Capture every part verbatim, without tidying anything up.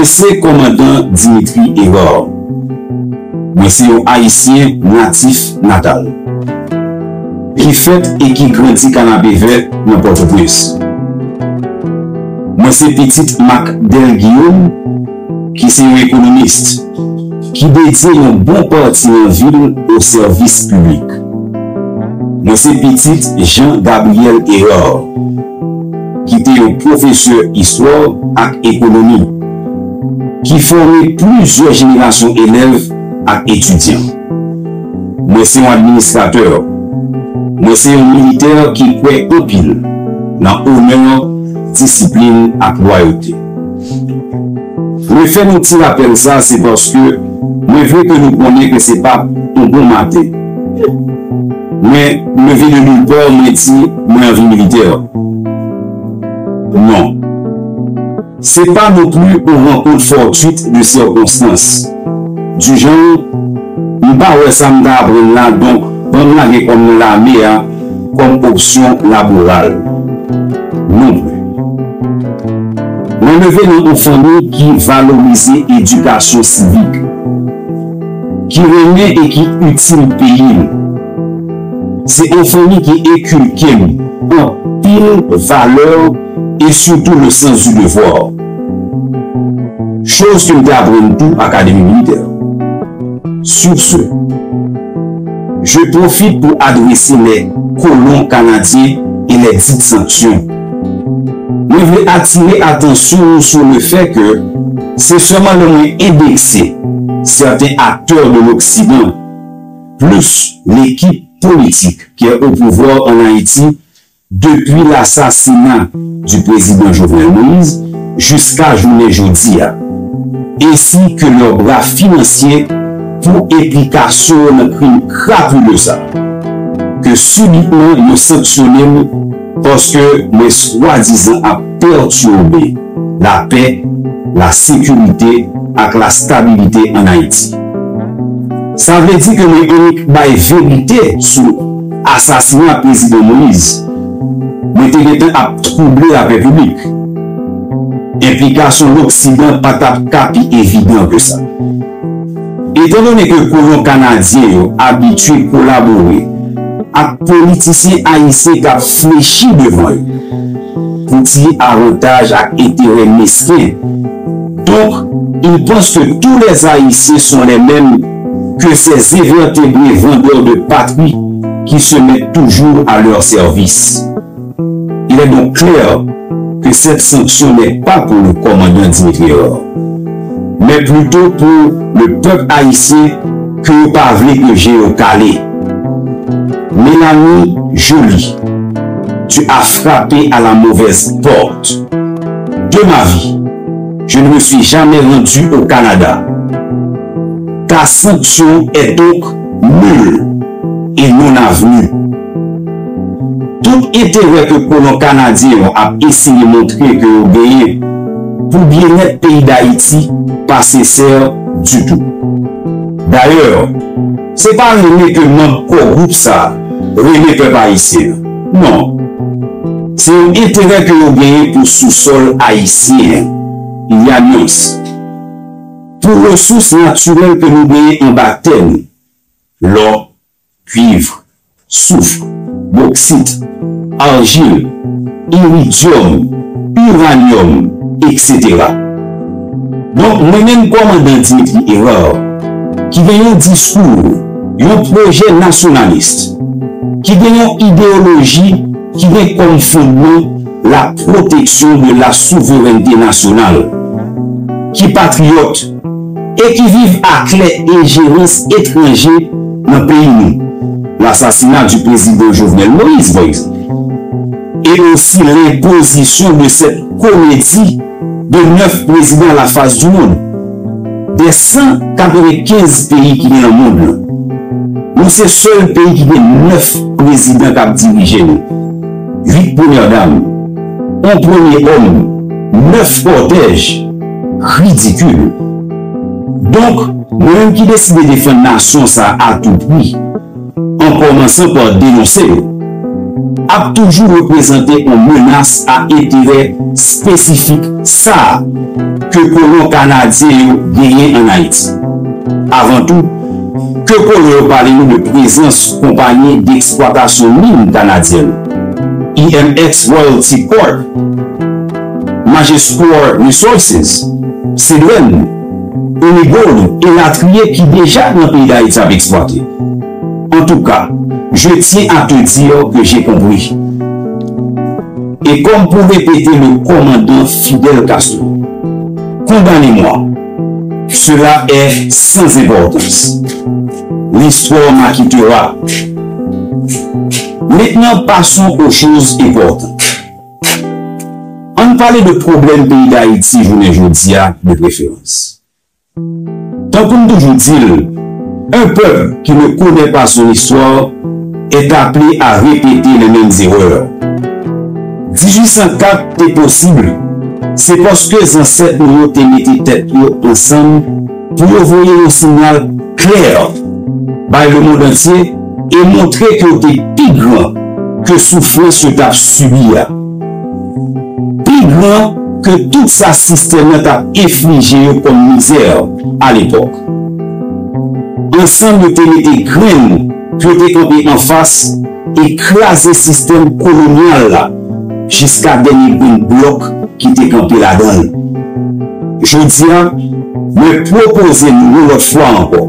se kòmandan Dimitri Hérard. Mwen se yon Ayisyen natif natal, ki fèt e ki grandi Kanapevè nan Pòtoprens. Mwen se pitit Marc Del Guillaume, ki se yon ekonomis, ki dedye yon bon pati nan vi l o sèvis piblik. Mwen se pitit Jean Gabriel Hérard, ki te yon pwofesè istwa ak ekonomi, ki fòme plizyè jenerasyon elèv ak etidyan. Mwen se yon administratè. Mwen se yon militè ki kwè anpil nan onè, disiplin ak lwayote. Mwen fè nou ti rapèl sa, se paske mwen vle ke nou konnen ke se pa yon bon maten mwen leve de nulle part, mwen di mwen anvi militè. Non. Se pa non pli yon rankont fortuite de circonstances. Du genre, m pa wè sa m ta aprann la, donk, ban m lage kò m nan lame a kòm opsyon laboral. Non pli. Mwen leve nan yon fanmi ki valorize edikasyon sivik, ki renmen e ki itil peyi l. Se yon fanmi ki enkilke m anpil valè e surtout le sens du devoir. Choz ke m te aprann tou Akademi Militè. Sur ce, je profite pour adresser les colons canadiens et les dites sanctions. Mwen vle atire atansyon nou sou le fè ke se sèlman lè mwen endekse sèten aktè de l'Occident, plis lekip politik ki o pouvwa an Ayiti, depi lasasina di prezidan Jovenel Moïse jiska jounen jodi a, ensi ke lè bra finansye pou enplikasyon yo nan krim krapile sa, ke sibitman yo sanksyone m paske mwen swadizan ap pètibe lapè, lasekirite ak lastabilite ann Ayiti. Sa vle di ke mwen annik bay verite sou asasina Prezidan Moïse. Mwen te gentan ap twouble lapè piblik. Enplikasyon Loksidan pa t ap ka pi evidan ke sa. Etandone ke kolon kanadyen yo abitye kolabore ak politisyen ayisyen k ap flechi devan yo pou tire avantaj ak enterè mesken. Donc, ils pensent que tous les Haïtiens sont les mêmes, que ces invertébrés vendeurs de patrie qui se mettent toujours à leur service. Il est donc clair que cette sanction n'est pas pour le commandant Dimitri Hérard, mais plutôt pour le peuple haïtien ke yo pa vle ke je yo kale. Mélanie Joly, tu as frappé à la mauvaise porte. De ma vie, je ne me suis jamais rendu au Canada. Ta sanction est donc nulle et non avenue. Tout enterè ke kolon kanadyen yo ap eseye montre ke yo genyen pou byennèt peyi Dayiti pa sensè ditou. Dayè, se pa renmen ke manm kò gwoup sa a renmen pèp ayisyen an. Non. Se yon enterè ke yo genyen pou sousòl ayisyen an. Il y a nuance. Pou resous natirèl ke nou genyen anba tè nou, lò, kwiv, souf, boksit, ajil, iridyòm, iranyòm, etsetera. Donk, mwen menm kòmandan Dimitri Hérard, ki gen yon diskou, yon pwojè nasyonalis, ki gen yon ideyoloji ki gen kòm fondman la protection de la souveraineté nationale, ki patriyòt, e ki viv aklè enjerans etranje nan peyi nou, l'assassinat du président Jovenel Moïse, par exemple, et aussi l'imposition de cette comédie de neuf présidents à la face du monde. Des cent quatre-vingt-quinze peyi ki gen nan mond lan, nou se sèl peyi ki gen nèf prezidan k ap dirije nou. Uit premyè dam, yon premye òm, nèf kòtèj, ridikil. Donk, mwen menm ki deside defann nasyon sa a a tou pri, an kòmansan pa denonse yo. ap toujou reprezante yon menas a enterè espesifik sa a ke kolon kanadyen yo genyen ann Ayiti. Avan tou, ke kolon yo pale nou de prezans konpayi deksplwatasyon min kanadyèn, E M X Royalty Corp, Majescore Resources, Cedren, Unigold, elatriye ki deja nan peyi Dayiti ap eksplwate. En tout cas, je tiens à te dire que j'ai compris. Et comme pour répéter le commandant Fidel Castro, condamnez-moi, cela est sans importance. L'histoire m'acquittera. Maintenant, passons aux choses importantes. Ann pale de pwoblèm peyi Dayiti jounen jodi a de preferans. Tankou m toujou di l, un peuple qui ne connaît pas son histoire est appelé à répéter les mêmes erreurs. Dizuit san kat te posib, se paske zansèt nou yo te mete tèt yo ansanm pou yo voye yon siyal klè bay lemonn antye e montre ke yo te pi gran ke soufrans yo t ap sibi a, pi gran ke tout sa sistèm nan t ap enflije yo kòm mizè alepòk. Ansanm, yo te mete grenn pou yo te kanpe anfas e kraze sistèm kolonyal la jiska dènye grenn blòk ki te kanpe ladan l. Jodi a, mwen pwopoze nou yon lòt fwa ankò,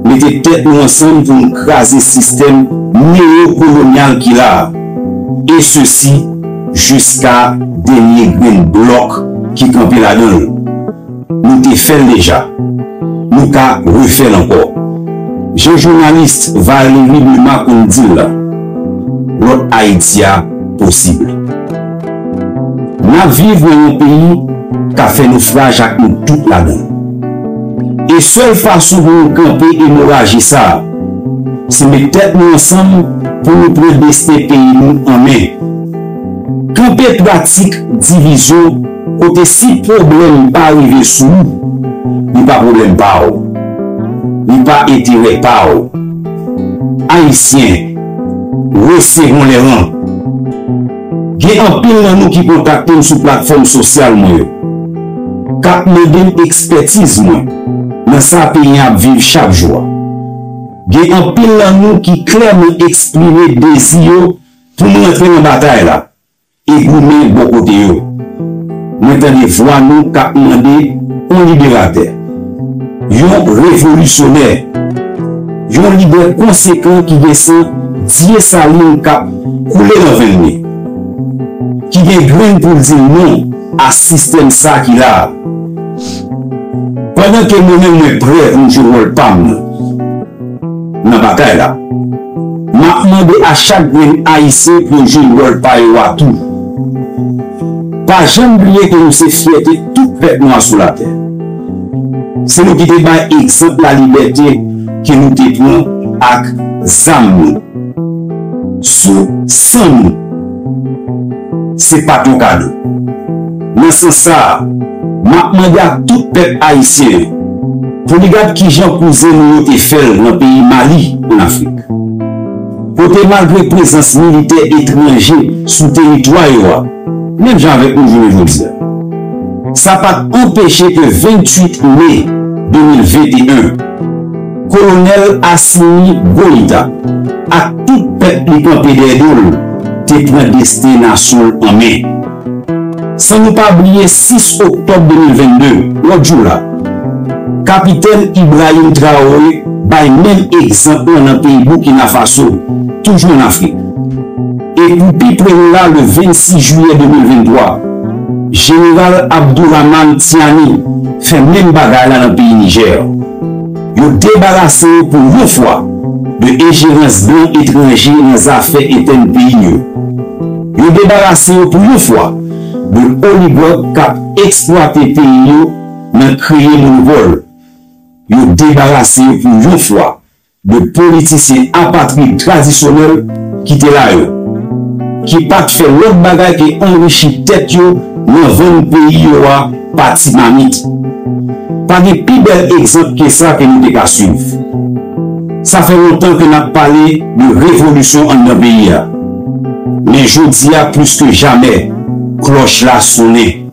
mete tèt nou ansanm pou n kraze sistèm neyokolonyal ki la a, e sesi jiska dènye grenn blòk ki kanpe ladan l. Nou te fè l deja. Nou ka refè l ankò. Jan jounalis Valéry Numa konn di l la, lòt Ayiti a posib. N ap viv nan yon peyi k ap fè nofraj ak nou tout ladan l. E sèl fason pou nou kanpe emoraji sa a, se met tèt nou ansanm pou nou pran desten peyi nou an men. Kanpe pratik divizyon kote si pwoblèm pa rive sou ou, li pa pwoblèm pa w. Li pa enterè pa w. Ayisyen, resevwon lè ran. Gen anpil nan nou ki kontakte m sou platfòm sosyal mwen yo, k ap mande m ekspètiz mwen nan sa peyi an ap viv chak jou a. Gen anpil nan nou ki klèman eksprime dezi yo pou m rantre nan batay la e goumen bò kote yo. Mwen tande vwa nou k ap mande yon liberatè, yon revolisyonè, yon lidè konsekan ki gen san Dyesalin k ap koule nan venn li, ki gen grenn pou l di non a sistèm sa ki la a. Pandan ke mwen menm mwen prè pou m jwe wòl pa m nan, nan batay la, m ap mande a chak grenn Ayisyen pou yo jwe wòl pa yo a tou. Pa janm bliye ke nou se fyète tout pèp nwa sou latè. Se nou ki te bay egzanp lalibète ke nou te pran ak zam nou, sou san nou. Se pa t yon kado. Nan sans sa a, m ap mande ak tout pèp ayisyen an pou li gad kijan kouzen nou yo te fè l nan peyi Mali, ann Afrik, kote malgre prezans militè etranje sou teritwa yo a, menm jan avèk nou jounen jodi a, sa pa t anpeche ke venntuit me de mil venteyen, Kolonèl Assimi Goïta ak tout pèp li kanpe dèyè do l te pran desten nasyon l an men. San nou pa bliye sis oktòb de mil vennde, lòt jou la, Kapitèn Ibrahim Traoré bay menm egzanp lan nan peyi Burkina Faso, toujou ann Afrik. E pou pi pre nou la, le vennsis jiyè de mil venntwa, Jeneral Abdourahamane Tiani fè menm bagay la nan peyi Nijè. Yo debarase yo pou yon fwa de enjerans blan etranje nan zafè entèn peyi yo. Yo debarase yo pou yon fwa de oligak k ap eksplwate peyi yo nan kreye monopòl. Yo debarase yo pou yon fwa de politisyen apatrid tradisyonèl ki te la yo, ki pa t fè lòt bagay ke anrichi tèt yo nan vann peyi yo a pa ti mamit. Pa gen pi bèl egzanp ke sa ke nou te ka swiv. Sa fè lontan ke n ap pale de revolisyon anndan peyi a. Men jodi a plis ke jamè, klòch la sonnen.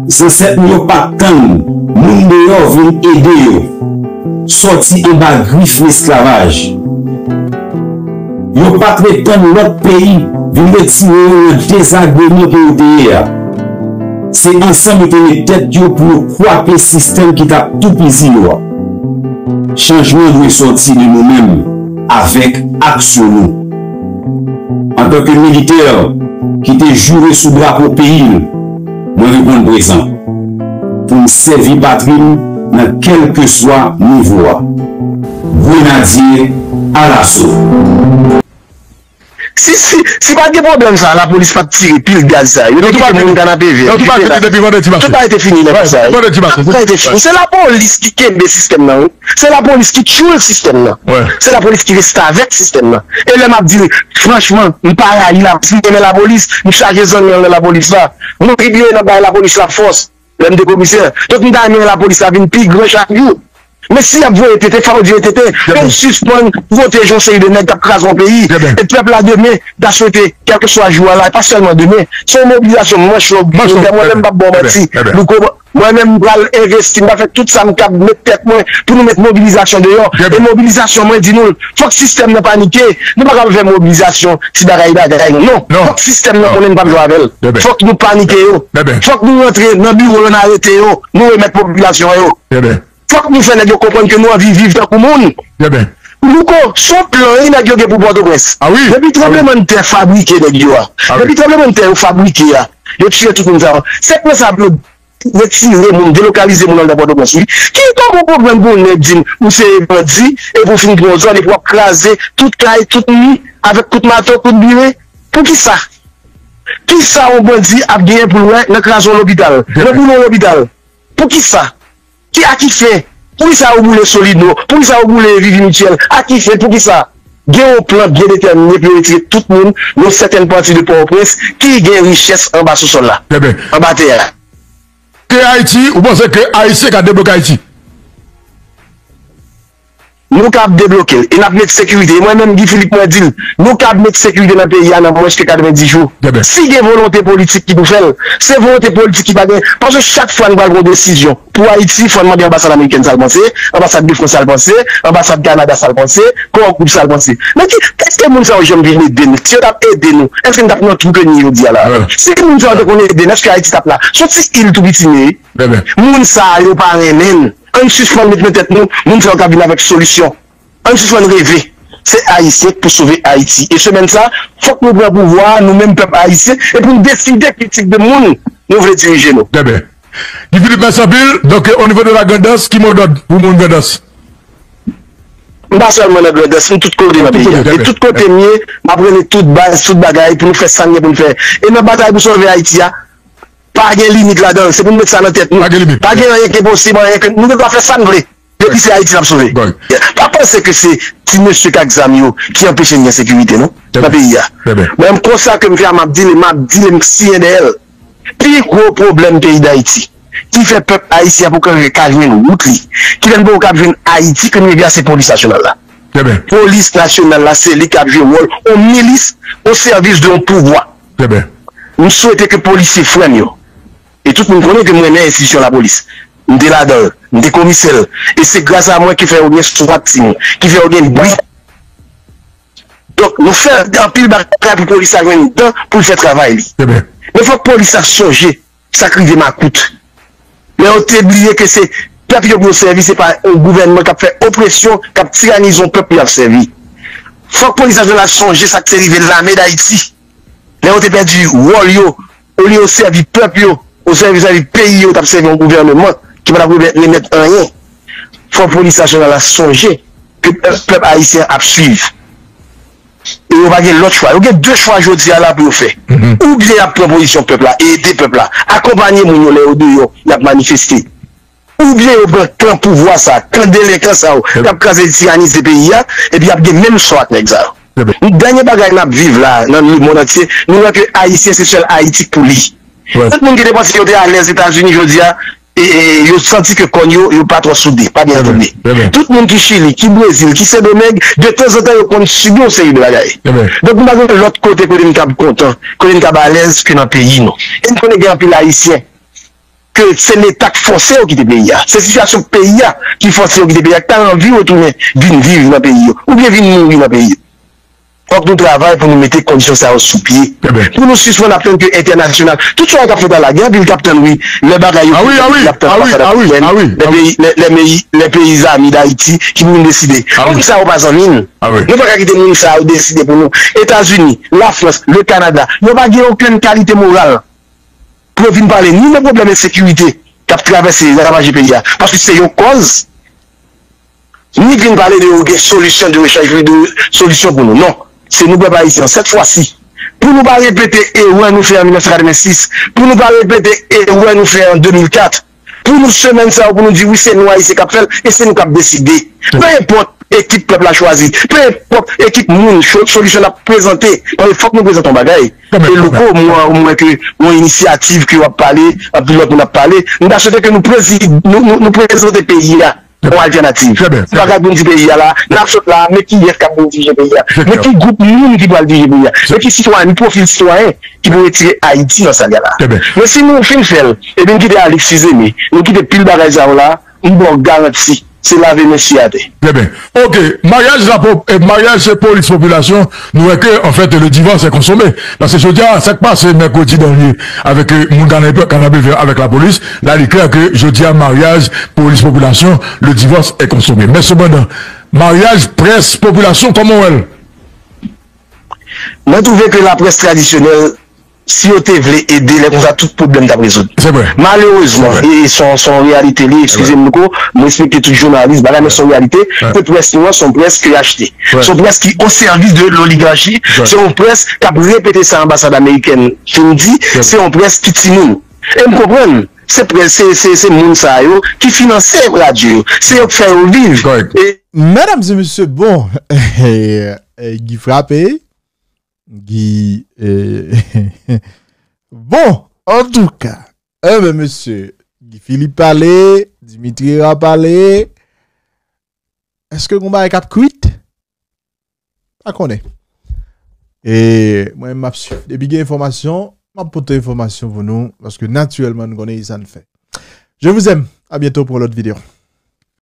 Zansèt nou yo pa t tann moun deyò vin ede yo sòti anba grif lesklavaj. Yo pa t ret tann lòt peyi vin retire yo nan dezagreman ke yo te ye a. Se ansanm yo te met tèt yo pou yo kwape sistèm ki t ap toupizi yo a. Chanjman dwe sòti de nou menm, avèk aksyon nou. Antanke militè ki te joure sou drapo peyi l, mwen reponn prezan pou m sèvi patri m nan kèlkeswa nivo a. Grenadye alaso! Si, si, si pa t gen pwoblèm sa a, lapolis pa t tire pil gaz sa a. Yo te kite moun kanape vè. Yo tou pa vini depi vandredi maten. Tout bagay te fini nan peyi sa a. Tout bagay te fini. Se lapolis ki kenbe sistèm nan, wi. Se lapolis ki tchoul sistèm nan. Se lapolis ki restavèk sistèm nan. E lè m ap di, franchman, m pa rayi la, si m te renmen lapolis, m chaje zanmi an nan lapolis la. M kontribye nan bay lapolis la fòs. Lè m te komisè. Donk, m ta renmen wè lapolis la vin pi gran chak jou. Men si y ap voye tete, fò yo voye tete. Fò n sispann pwoteje yon seri de nèg k ap kraze yon peyi. E pèp la demen, ta swete, kèlkeswa jou a la, e pa sèlman demen, se yon mobilizasyon manch long. Mwen menm, m p ap ba w manti. Louko, mwen menm, m pral envesti, m pral fè tout sa m kab, met tèt mwen pou nou met mobilizasyon deyò. E mobilizasyon, mwen di nou l, fòk sistèm nan panike. Nou pa kab fè mobilizasyon ti bagay bagay, non. Fòk sistèm nan konnen n p ap jwe avè l. Fòk nou panike yo. Fòk nou rantre nan biwo yo, n arete yo, nou remèt popilasyon an yo. Fòk nou fè nèg yo konprann ke nou anvi viv tankou moun. Louko, se yon plan wi nèg yo gen pou Pòtoprens. Depi tranblemanntè fabrike nèg yo a. Depi tranblemanntè yo fabrike a, yo tiye tout moun sa yo. Se plan sa pou yo retire moun, delokalize moun anndan Pòtoprens wi. Ki kòman w konprann pou yon nèg di m ou se bandi epi w fin pran zòn epi w ap kraze tout kay, tout mi avèk kout mato, kout bire? Poukisa? Kisa yon bandi ap genyen pou l wè nan kraze yon lopital, nan boule yon lopital? Poukisa? Ki a ki fen? Poukisa yo boule Solidno? Poukisa yo boule Vivi Mitchell? A ki fen? Poukisa? Gen yon plan byen detèmine pou yo retire tout moun nan sètèn pati de Pòtoprens ki gen richès anba sousòl la, anba tè a. Ke Ayiti, ou panse ke Ayisyen ka debloke Ayiti? Nou kab debloke l e n ap met sekirite. E mwen menm, Guy Philippe, mwen di l, nou kab met sekirite nan peyi a nan mwens ke katrevenndis jou. Si gen volonte politik ki pou fè l, se volonte politik ki pa gen. Paske chak fwa n pral pran desizyon pou Ayiti, fò n mande anbasad amerikèn sa l panse, anbasad de Frans sa l panse, anbasad Kanada sa l panse, Core Group sa l panse. Men ki, èske moun sa yo janm vin ede nou? Si yo t ap ede nou, èske n t ap nan twou ke n ye jodi a la? Si moun sa yo te konn ede n, èske Ayiti t ap la? Se yon ti il tou piti n ye wi. Moun sa a yo pa renmen n. Ann sispann met nan tèt nou moun sa yo ka vin avèk solisyon. Ann sispann reve. Se Ayisyen k pou sove Ayiti. E semèn sa, fòk nou pran pouvwa a, nou menm pèp ayisyen, e pou n deside ki tip de moun nou vle dirije nou. Trè byen. Guy Philippe, mèsi anpil. Donk, o nivo de la Grandans, ki mo dòd pou moun Grandans? M pa sèlman nan Grandans, m tout kote nan peyi a. E tout kote m ye, m ap rele tout baz, tout bagay pou nou fè sa n gen pou n fè. E nan batay pou sove Ayiti a, pa gen limit ladan l. Se pou n met sa nan tèt nou. Pa gen anyen ki enposib, anyen ke nou gen dwa fè sa n vle. Depi se Ayiti n ap sove. Pa panse ke se ti mesye k ak zam yo ki anpeche n gen sekirite non, nan peyi a. Mwen menm konsa ke m fè a m ap di l e m ap di l e m siyen dèyè l. Pi gwo pwoblèm peyi Dayiti ki fè pèp ayisyen an poko ka jwenn wout li, ki fè n poko ka jwenn Ayiti ke n rive a se polis nasyonal la. Polis nasyonal la se li k ap jwe wòl yon milis o sèvis de yon pouvwa. M swete ke polisye frè m yo, e tout moun konnen ke m renmen enstitisyon lapolis, m te ladan l, m te komisè l, e se gras a mwen ki fè yo gen swat team, ki fè yo gen bri. Donk nou fè anpil bagay pou polis la jwenn dan pou l fè travay li. Men fòk polis la sonje sa k rive makout. Lè yo te bliye ke se pèp yo pou yo sèvi, se pa yon gouvènman k ap fè opresyon, k ap tiranize yon pèp pou y ap sèvi. Fòk polis la jwenn al sonje sa k te rive lame Dayiti. Lè yo te pèdi wòl yo, olye yo sèvi pèp yo, yo sèvi, sèvi peyi yo, yo t ap sèvi yon gouvènman ki pa t ap remèt, remèt anyen. Fò polis nasyonal la sonje ke pèp, pèp ayisyen an ap swiv. E yo pa gen lòt chwa. Yo gen de chwa jodi a la pou yo fè. Oubyen y ap pran pozisyon pèp la e ede pèp la, akonpanye moun yo lè yo deyò, y ap manifeste. Oubyen yo pran kan pouvwa sa, kan delenkan sa yo k ap kraze, tiranize peyi a, epi y ap gen menm sò ak nèg sa yo. Dènye bagay n ap viv la nan lemonn antye, nou wè ke Ayisyen se sèl Ayiti k pou li. Tout moun ki te panse yo te alèz Etazini jodi a, e, e, yo santi ke kòn yo, yo pa twò soude, pa byen tande. Tout moun ki Chili, ki Brezil, ki Sendomeng, de tanzantan yo konn sibi yon seri de bagay. Donk, m pa gen lòt kote kote m kab kontan, kote m kab alèz ke nan peyi nou. E m konnen gen anpil Ayisyen ke se Leta k fòse yo kite peyi a. Se sitiyasyon peyi a ki fòse yo kite peyi a, ki ta anvi retounen vin viv nan peyi yo, oubyen vin mouri nan peyi yo. Fòk nou travay pou nou mete kondisyon sa yo sou pye. Pou nou sispann ap tann ke entènasyonal. Tout sa yo k ap fèt la, gen anpil k ap tann, wi. Lè bagay yo fèt, y ap tann anbasadè Biden, lè peyi, lè, lè peyi, lè peyi zanmi Dayiti ki pou vin deside. Moun sa yo pa zanmi n. Nou pa ka kite moun sa yo deside pou nou. Etazini, Lafrans, le Kanada, yo pa gen okenn kalite moral pou yo vin pale ni de pwoblèm ensekirite k ap travèse, ravaje peyi a. Paske se yo kòz. Ni vin pale de yo gen solisyon, de rechanj, de solisyon pou nou. Non. Se nou, pèp ayisyen an, sèt fwa si. Pou nou pa repete erè nou fè an mil nèf san katrevensis, pou nou pa repete erè nou fè an de mil kat, pou nou semèn sa yo, pou nou di, wi, se nou Ayisyen k ap fè l, e se nou k ap deside. Pe enpòt ekip pèp la chwazi, pe enpòt ekip moun, cho-, solisyon n ap prezante, paske fòk nou prezante yon bagay. E loko, mwen, mwen ke yon inisyativ ke w ap pale, anpil lòt moun ap pale, m ta swete ke nou prezi-, nou, nou, nou prezante peyi a yon altènativ. Se pa gad moun di peyi a la, n ap sot la, men kiyès k ap vin dirije peyi a, men ki gwoup moun ki pral dirije peyi a, men ki sitwayen, men pwofil sitwayen ki pou retire Ayiti nan sa l ye la. Men si nou fin fè l, epi n kite Alix Fils-Aimé, nou kite pil bagay sa yo la, m ba w garanti, se lave men sye atè. Trè byen. Ok, maryaj la, eh, maryaj se polis popilasyon, nou wè ke, an fèt, le divorce est consommé. Paske jodi a, sa k pase mèkredi dènye avèk, eh, moun Kanapevè avèk lapolis, la, li klè ke jodi a, maryaj, polis popilasyon, le divorce est consommé. Men sepandan, maryaj, près, popilasyon, kòman w wè l? Mwen twouve ke laprès tradisyonèl, si yo te vle ede, lè konsa tout pwoblèm t ap rezoud. Malerezman, e se yon, se yon reyalite li, eskize m louko, mwen respekte tout jounalis, bagay, men se yon reyalite, ke près nou an se yon près ki achte. Se yon près ki o sèvis de loligachi, se yon près k ap repete sa anbasad amerikèn fin di, se yon près ki timoun. E m konprann, se près, se, se, se moun sa yo ki finanse radyo yo, se yo k fè yo viv. E Medam e mesye, bon, eh, eh, Guy frape, Guy, eh, bon, antouka, enben, mesye, Guy Philippe pale, Dimitri Hérard pale, èske gon bagay k ap kwit? Pa konnen. E mwen, m ap swiv. Depi gen enfòmasyon, m ap pote enfòmasyon pou nou, paske natirèlman, nou konnen sa n fè. Je vous aime. À bientôt pour l'autre vidéo.